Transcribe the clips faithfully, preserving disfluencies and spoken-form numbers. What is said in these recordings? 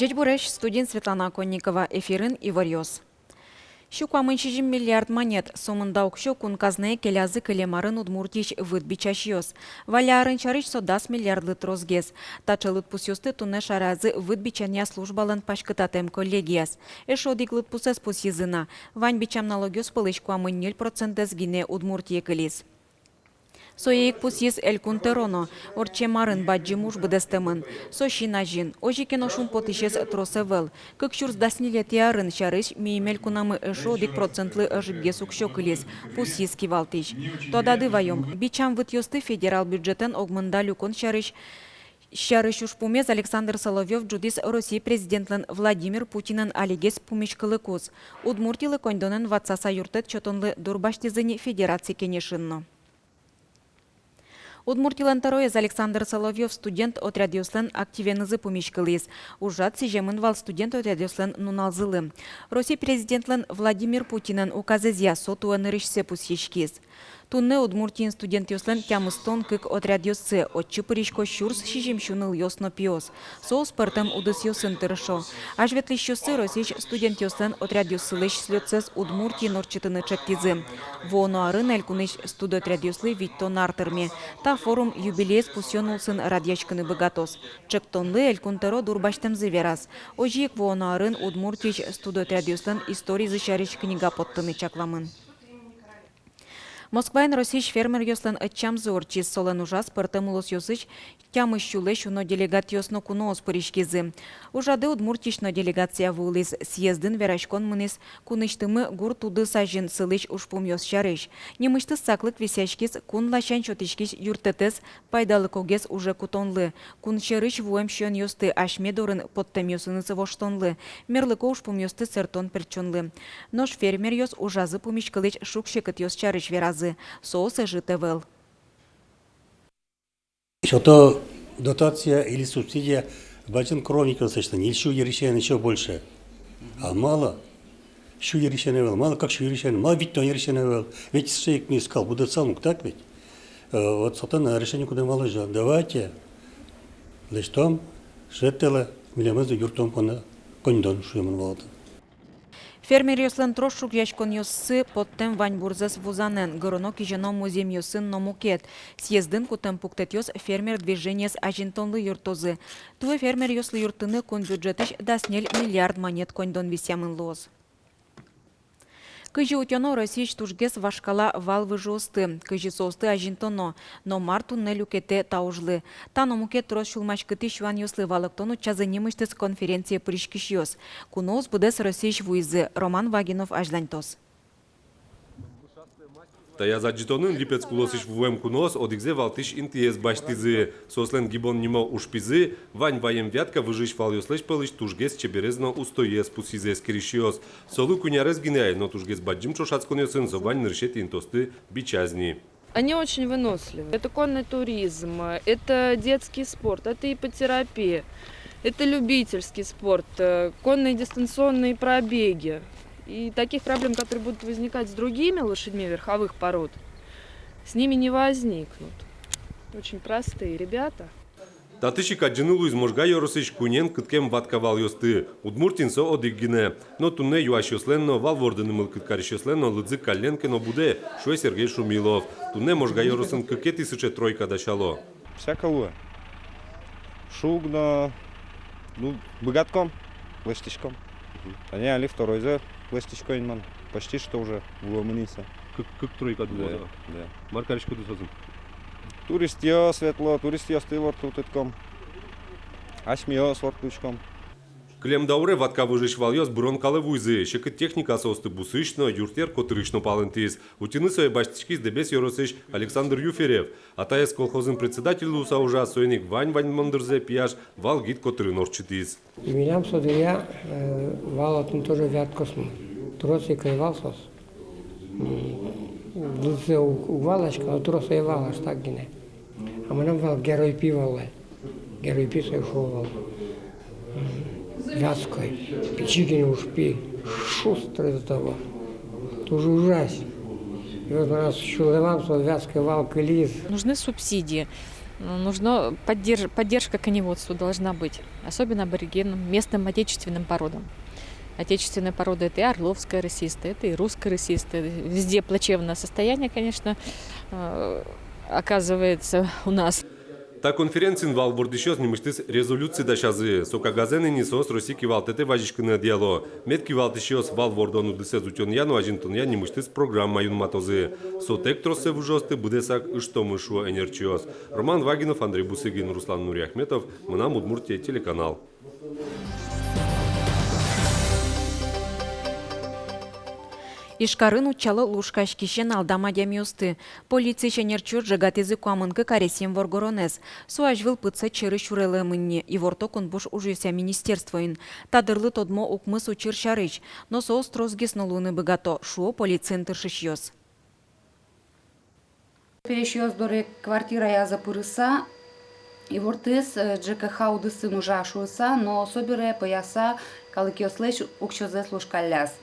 Ӟечбуресь, студиын Светлана Оконникова, эфирын иворъёс. Сю куамын сизьым миллиард манет, сомында уксё кун казнае келязы кылем арын Удмуртиысь выт бичасьёс. Валля арын сярысь со дас миллиардлы тросгес. Таӵе лыдпусъёсты туннэ шараязы выт бичанъя службалэн паськытатэм коллегияз. Эшшо одӥг лыдпусэз пусйизы на: вань бичам налогъёс пӧлысь куамын ньыль процентэз гинэ Удмуртие кылиз. Сое ик пусйиз Элькун тӧро но. Ортчем арын бадӟым уж быдэстэмын. Со син азьын. Озьы ке но шумпотӥсез трос ӧвӧл. Кык сюрс дас ньылетӥ арын сярысь миым элькунамы эшшо одӥг процентлы ӧжытгес уксё кылиз, пусйиз кивалтӥсь. Тодады ваём, бичам вытъёсты федерал бюджетэн огмында люкон сярысь сярысь ужпумез Александр Соловьёв ӝутӥз Россия президентлэн Владимир Путинэн алигес пумиськылыкуз. Удмуртилы коньдонэн ватсаса юрттэт сётонлы дурбасьтӥзы ни Федераци Кенешын но. Удмуртилэн тӧроез Александр Соловьёв студент отрядъёслэн активенызы пумиськылӥз. Ужрад сӥземын вал студент отрядъёслэн нуналзылы. Россия президентлэн Владимир Путинэн указэзъя со туэ нырысьсэ пусйиськиз. Туннэ Удмуртиын студентъёслэн тямыстон кык отрядъёссы, отчы пырисько сюрс сизьым сю нылъёс но пиос. Соос пӧртэм удысъёсын тыршо. Азьветлӥсьёссы Россиысь студентъёслэн отрядъёссылэсь слётсэс Удмуртиын ортчытыны чектӥзы. Вуоно арын элькунысь студотрядъёслы витьтон ар тырме. Та форум юбилеез пусъён улсын радъяськыны быгатоз. Чектонлы Элькун тӧро дурбасьтэмзы вераз. Озьы ик вуоно арын Удмуртиысь студотрядъёслэн историзы сярысь книга поттыны чакламын. Москваын Россиысь фермеръёслэн ӧтчамзы ортчиз. Солэн ужаз пӧртэм улосъёсысь тямыс сюлэсь уно делегатъёс но куноос пыриськизы. Ужрадэ Удмуртиысь но делегация вуылӥз. Съездын вераськон мынӥз кунысьтымы гурт удыс азьын сылӥсь ужпумъёс сярысь. Нимысьтыз саклык висъяськиз кун ласянь сётӥськись юрттэтэз пайдалыкогес уже кутонлы, кун сьӧрысь вуэм сиёнъёсты асьме дорын поттэмъёсыныз воштонлы, мерлыко ужпумъёсты сэртон-пертчонлы. Нош фермеръёс ужазы пумиськылӥсь шуг-секытъёс сярысь веразы, соос ӧжыт ӧвӧл. Сёто дотация или субсидия бадӟым коровникъёслэсь, ньыль сю йырысен ещё больше. А малы сю йырысен ӧвӧл, малы кык сю йырысен, малы витьтон йырысен ӧвӧл? Ведь сыӵе ик ми скал будэтсалмы ук, так ведь? Э, вот сотын решение кудэм вал озьы: давайте лэсьтом, шедьтэлэ, милемыз юрттон понна коньдон, шуэмын вал отын. Фермеръёслэн трос шугъяськонъёссы поттэм ваньбурзэс вузанэн, гыроно-кизёно музъемъёсын но мукет. Съездын кутэм пуктэтъёс фермер движениез азинтонлы юрттозы. Туэ фермеръёслы юрттыны кун бюджетысь дас ньыль миллиард манет коньдон висъямын луоз. Кызьы утёно Россиысь тужгес вашкала вал выжыосты, кызьы соосты азинтоно, но мар туннэ люкетэ та ужлы? Та но мукет трос сюлмаськытӥсь юанъёслы валэктон утчазы нимысьтыз конференцие пыриськисьёс. Куноос быдэс Россиысь вуизы. Роман Вагинов азьланьтоз. Таяз адӟытонын липец кулосысь вуэм куноос одӥгзэ валтӥсь интыез басьтӥзы. Соослэн «Гибон» нимо ужпизы вань ваем вятка выжыысь валъёслэсь пӧлысь тужгес чеберез но устоез, пусйизы эскерисьёс. Солы куинь арес гинэ ай, но тужгес бадӟым ӵошатсконъёсын со вань нырысетӥ интыосты бичаз ни. Они очень выносливы. Это конный туризм, это детский спорт, это иппотерапия, это любительский спорт, э, конные дистанционные пробеги. И таких проблем, которые будут возникать с другими лошадьми верховых пород, с ними не возникнут. Очень простые ребята. Татысь ик адӟыны луиз Можга ёросысь куинен кыткем ватка валъёсты. Удмуртиын со одӥг гинэ. Но туннэ юасьёслэн но, вал вордыны мылкыд карисьёслэн но лыдзы каллен ке но будэ, шуэ Сергей Шумилов. Туннэ Можга ёросын кыкетӥ сыӵе тройка дасяло. Всяко луэ. Шуг но, ну, быгатӥськом, лэсьтӥськом. Тани али второйзэ лэсьтӥсько ини мон. Почти что уже вуэмын ини со. Кык, кык тройка дугдэ. Да, да. Мар кариськоды соосын? Туристъёс ветло, туристъёсты ворттылӥськом. Асьмеос ворттылӥськом. Кылем дауре ватка выжыысь валъёс бырон калэ вуизы. Секыт техника соосты бусыысь но, юртъер котырысь но палэнтӥз. Утьыны сое басьтӥськиз Дэбес ёросысь Александр Юферев. Атаез колхозын председатель луыса ужа, соин ик вань-ваньмон дырзэ пияш вал гид котырын ортчытӥз. И милям со дыръя, э, вал отын тоже вяткаосмы. Трос ик ӧй вал соос. М, лыдзэ уг, уг валаськы, но трос ӧй вал, ас так гинэ. А мынам вал герой пи вал. Герой пи сое шуо вал. М, вятской. Пичи гинэ ужпи. Шустрый до того. Туж ужась. И вот у нас сюлэмам со вятской вал кылиз. Нужны субсидии. Нужно поддерж-, поддержка коневодству должна быть, особенно аборигенам, местным отечественным породам. Отечественные породы — это и орловская рысистая, это и русская рысистая. Везде плачевное состояние, конечно, э, оказывается у нас. Та конференциын вал вордӥсьёс нимысьтыз резолюция дасязы. Со кагазэн ини соос Россия кивалтэтэ вазиськыны ӧдъяло. Мед кивалтӥсьёс вал вордон удысэз утёнъя но азинтонъя нимысьтыз программа юнматозы. Сотэк троссэ выжыосты быдэсак ыштомы, шуо ӧнерчиос. Роман Вагинов, Андрей Бусыгин, Руслан Нуриахметов, «Мынам Удмуртие» телеканал. Ижкарын утчало лушкаськисен алдам адямиосты. Полициысь ӧнерчиос ӝегатӥзы куамын кык аресъем воргоронэз. Со азьвыл пытсэт сьӧры сюрелэмын ни, иворто кунпуш ужъёсъя министерствоын. Та дырлы тодмо укмыс учыр сярысь, но соос тросгес но луыны быгато, шуо полициын тыршисьёс. Пересьёс доры квартираязы пырыса, ивортӥз, э, ЖКХ удысын ужа шуыса, но собере пӧяса калыкъёслэсь уксёзэс лушкалляз.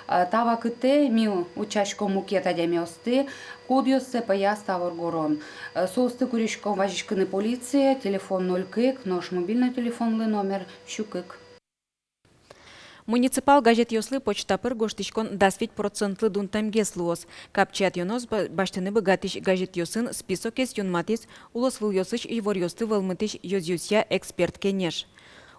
Э, та вакытэ ми утчаськом мукет адямиосты, кудъёссэ пӧяз та воргорон. Э, соосты куриськом вазиськыны полицие, телефон ноль кык, нош мобильной телефонлы номер сю кык. Муниципал газетъёслы почта пыр гожтӥськон дас вить процентлы дунтэмгес луоз. Капчиятъёнэз ба-, басьтыны быгатӥсь газетъёсын списокез юнматӥз улосвылъёсысь иворъёсты вӧлмытӥсь ёзъёсъя эксперт кенеш.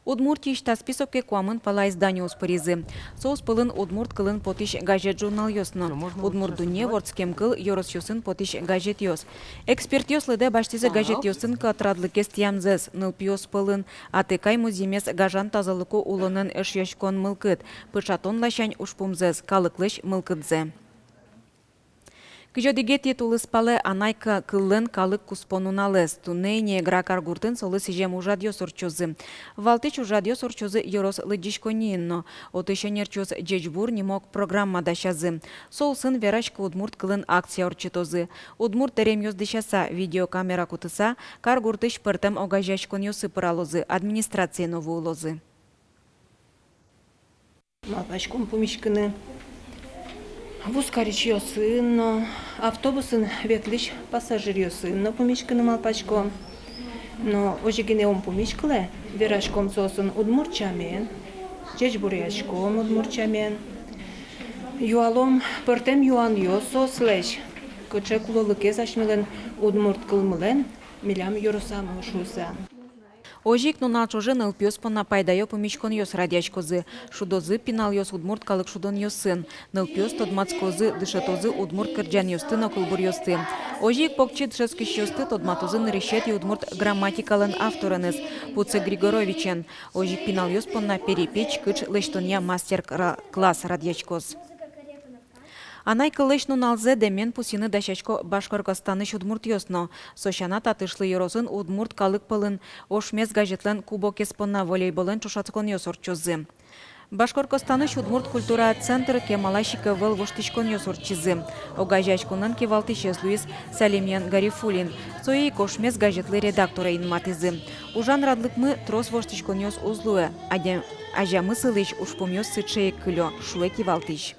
Удмуртиысь та списоке куамын пала изданиос пыризы. Соос пӧлын удмурт кылын потӥсь газет-журналъёс но, «Удмурт дунне», «Вордскем кыл», ёросъёсын потӥсь газетъёс. Экспертъёс лыдэ басьтӥзы газетъёсын котрадлыкез тӥямзэс нылпиос пӧлын, атыкай музъемез гажан тазалыко улонэн эшъяськон мылкыд, пыӵатон ласянь ужпумзэс, калыклэсь мылкыдзэ. Кызь одӥгетӥ тулыспалэ анай ка-, кыллэн калык куспо нуналэз. Туннэ ини Эгра каргуртын солы сӥзем ужрадъёс ортчозы. Валтӥсь ужрадъёс ортчозы ёрос лыдӟиськонниын но. Отысь ӧнерчиос «Ӟечбур» нимо программа дасязы. Со улсын «Вераськы удмурт кылын» акция ортчытозы. Удмурт дэремъёс дӥсяса, видеокамера кутыса, каргуртысь пӧртэм огазеяськонъёсы пыралозы, администрацие но вуылозы. Малпаськом пумиськыны вузкарисьёсын но, автобусын ветлӥсь пассажиръёсын но пумиськыны малпаськом. Но озьы гинэ ум пумиськылэ, вераськом соосын удмурт сямен, ӟечбуръяськом удмурт сямен. Юалом пӧртэм юанъёс соослэсь, кыӵе кулэлыкез асьмелэн удмурт кылмылэн милям ёросамы шуыса. Озьы ик нунал ӵоже нылпиос понна пайдаё пумиськонъёс радъяськозы. Шудозы пиналъёс удмурт калык шудонъёсын. Нылпиос тодматскозы, дышетозы удмурт кырӟанъёсты но кылбуръёсты. Озьы ик покчи дышетскисьёсты тодматозы нырысетӥ удмурт грамматикалэн автореныз, Пуцык Григоровичен. Озьы ик пиналъёс понна перепеч кыӵ лэсьтонъя мастер-кра-, класс радъяськоз. Анай кыллэсь нуналзэ дэмен пусйыны дасясько Башкортостанысь удмуртъёс но. Со сяна, Татышлы ёросын удмурт калык пӧлын «Ошмес» газетлэн кубокез понна волейболэн ӵошатсконъёс ортчозы. Башкортостанысь удмурт культурая центр кемалась ик ӧвӧл воштӥськонъёс ортчизы. Огазеяськонлэн кивалтӥсез луиз Салимьян Гарифуллин. Сое ик «Ошмес» газетлы редакторе юнматӥзы. Ужан радлыкмы трос воштӥськонъёс уз луэ. Адя-, азямы сылӥсь ужпумъёс сыӵе ик кылё, шуэ кивалтӥсь.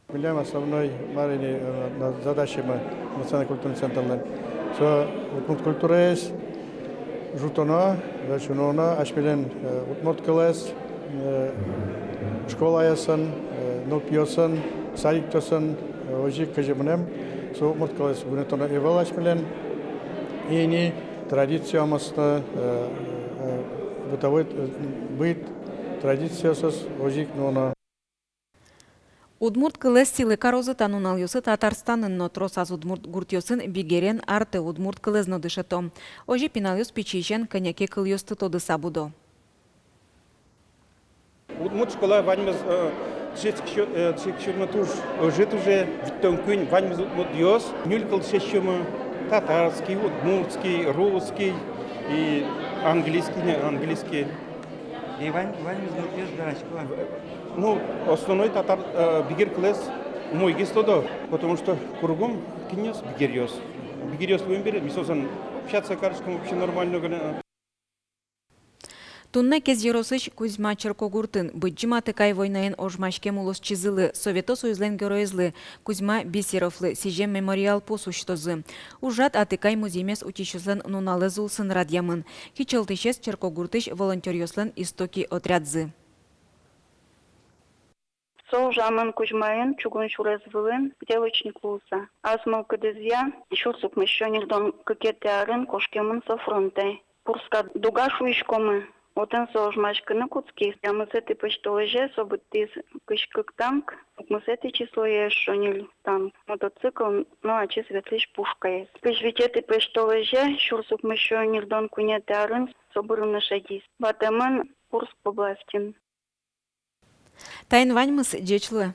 Милям основной, мар ини, э, на-, задачамы Национальный культурный центрлэн — со удмурт культураез ӝутоно, дальше нуоно, асьмелэн, э, удмурт кылэз, э, школаосын, э, нылпиосын, садикъёсын, э, озьы ик кызьы мынэм, со удмурт кылэз вунэтоно ӧвӧл асьмелэн ини традициямес но, э, э, бытовой, э, быт традициосыз озьы ик нуоно. Удмурт кылэз сӥлы карозы та нуналъёсы Татарстанын но. Тросаз удмурт гуртъёсын бигерен артэ удмурт кылэз но дышето. Озьы пиналъёс пичиысен кӧня ке кылъёсты тодыса будо. Удмурт школа ваньмыз, э, дышетскисё-, э, дышетскисьёсмы туж ӧжыт уже, витьтон куинь, ваньмыз удмуртъёс. Ньыль кыл дышетскисьёсмы: татарский, удмуртский, русский и английский, не, английский. И вань, ваньмыз нылпиос верасько. Ну, основной татар, э, бигер кылэз умойгес тодо, потому что кругом кинъёс? Бигеръёс. Бигеръёс луэм бере ми соосын общаться кариськом вообще нормально гинэ. Туннэ Кез ёросысь Кузьма черкогуртын Быдӟым Атыкай войнаын ожмаськем улосчизылы, Совето Союзлэн Геройзлы Кузьма Бисеровлы сӥзем мемориал пус усьтозы. Ужрад Атыкай музъемез утисьёслэн нуналэз улсын радъямын. Кичӧлтӥсез черкогуртысь волонтёръёслэн «Истоки» отрядзы. Со ужамын Кузьмаын, чугун сюрес вылын, стрелочник луыса. Ас мылкыдызъя сюрс укмыссё ньыльдон кыкетӥ арын кошкемын со фронтэ. Курская дуга шуиськомы, отын со ожмаськыны кутскиз. Тямысэтӥ пӧсьтолэзе со быдтӥз кызь кык танк, укмысэтӥ числое эшшо ньыль танк, мотоцикл но ачиз ветлӥсь пушкаез. Кызь витетӥ пӧсьтолэзе сюрс укмыссё ньыльдон куинетӥ арын со бырыны шедиз. Ватэмын Курск областьын. Таин ваньмыз, ӟеч луэ.